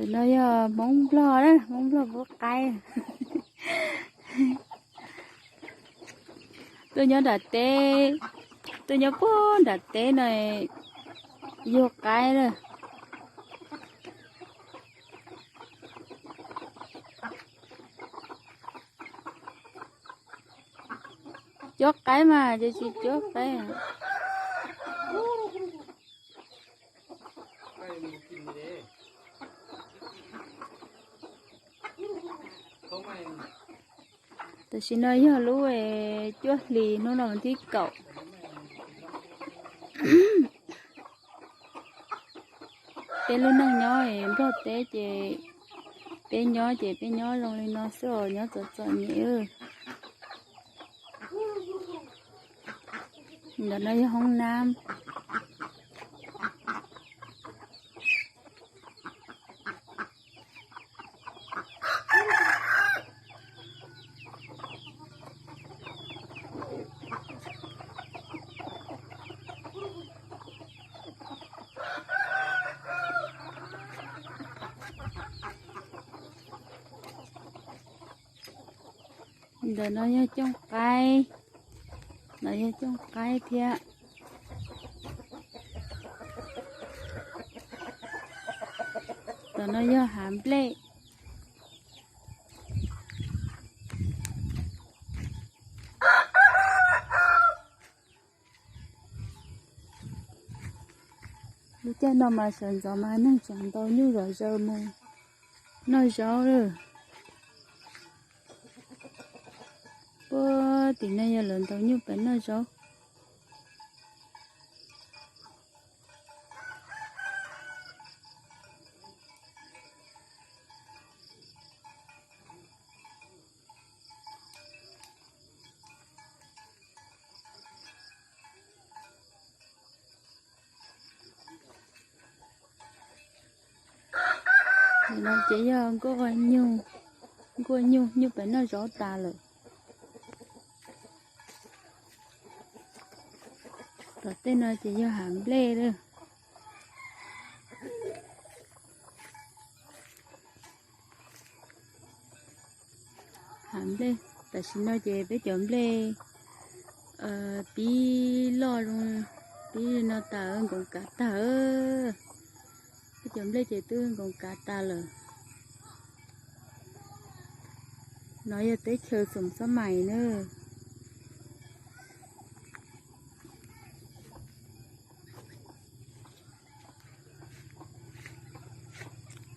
Tus no yog Hmoob Nplog na, Hmoob Nplog pub qaib. Tuaj nyob nram teb, tuaj nyob puag nram teb no, yug qaib na. Cuab qaib mas ces tsis cuab qaib. Tam sim no yog lub cuaj hlis hnub no vas thib kaum. Peb lub neej nyob Nplog teb ces peb nyob ces peb nyob zoo li no xwb os, nyob txom txom nyem. Ntawm no yog hoob nab. Ntawm no yog cooj qaib, no yog cooj qaib thiab. Ntawm no yog hav nplej. Lub caij no mas sawv ntxov mas neeg tseem ntaus nyuj zom zaws mus noj zaub lawm. Puag tim no yog lawv ntaus nyuj pem noj zaub. Ntawm no ces yog nkuaj nyuj, nkuaj nyuj, nyuj pem noj zaub tas lawm. Tom tej no ces yog hav nplej lawm. Hav nplej, tam sim no ces peb cov nplej pib loj zoo, pib no tas nkoos kav tag. Peb cov nplej ces twb nkoos kav tas lawm. No yog teb chaws Xoom Xob Mais na.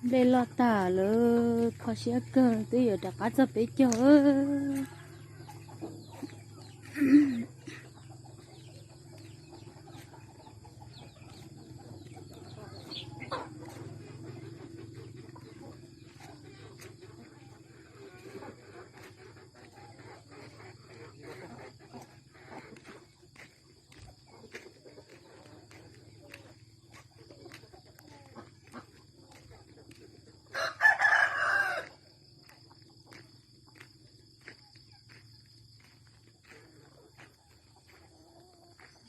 Nplej loj tag lawm, kho siab kawg, twb yuav rov qab txog peb caug.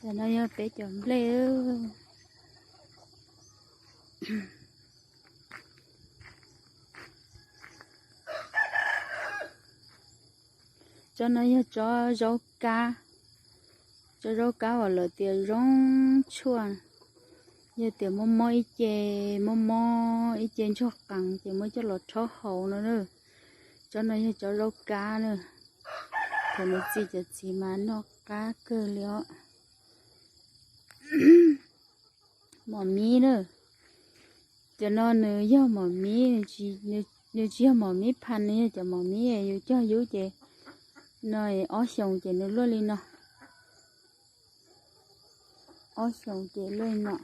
Tam no yog peb cov nplej. Tsob no yog tsob zaub kab, tsob zaub kab uas lawv tias zoo tshuaj. Yog tias mob mob ib ce, mob mob ib ce ntsuag qees ces muab coj los rhaub haus no na. Tsob no yog tsob zaub kab na. Thaum nws txi cov txiv mas noj qab kawg li os. Mom mib na. Cov no nws yog mom mib, nws tsis yog mom mib pha, nws yog cov mom mib yus cog yub ces no ob xyoos ces nws luaj li no. Ob xyoos ces luaj li no.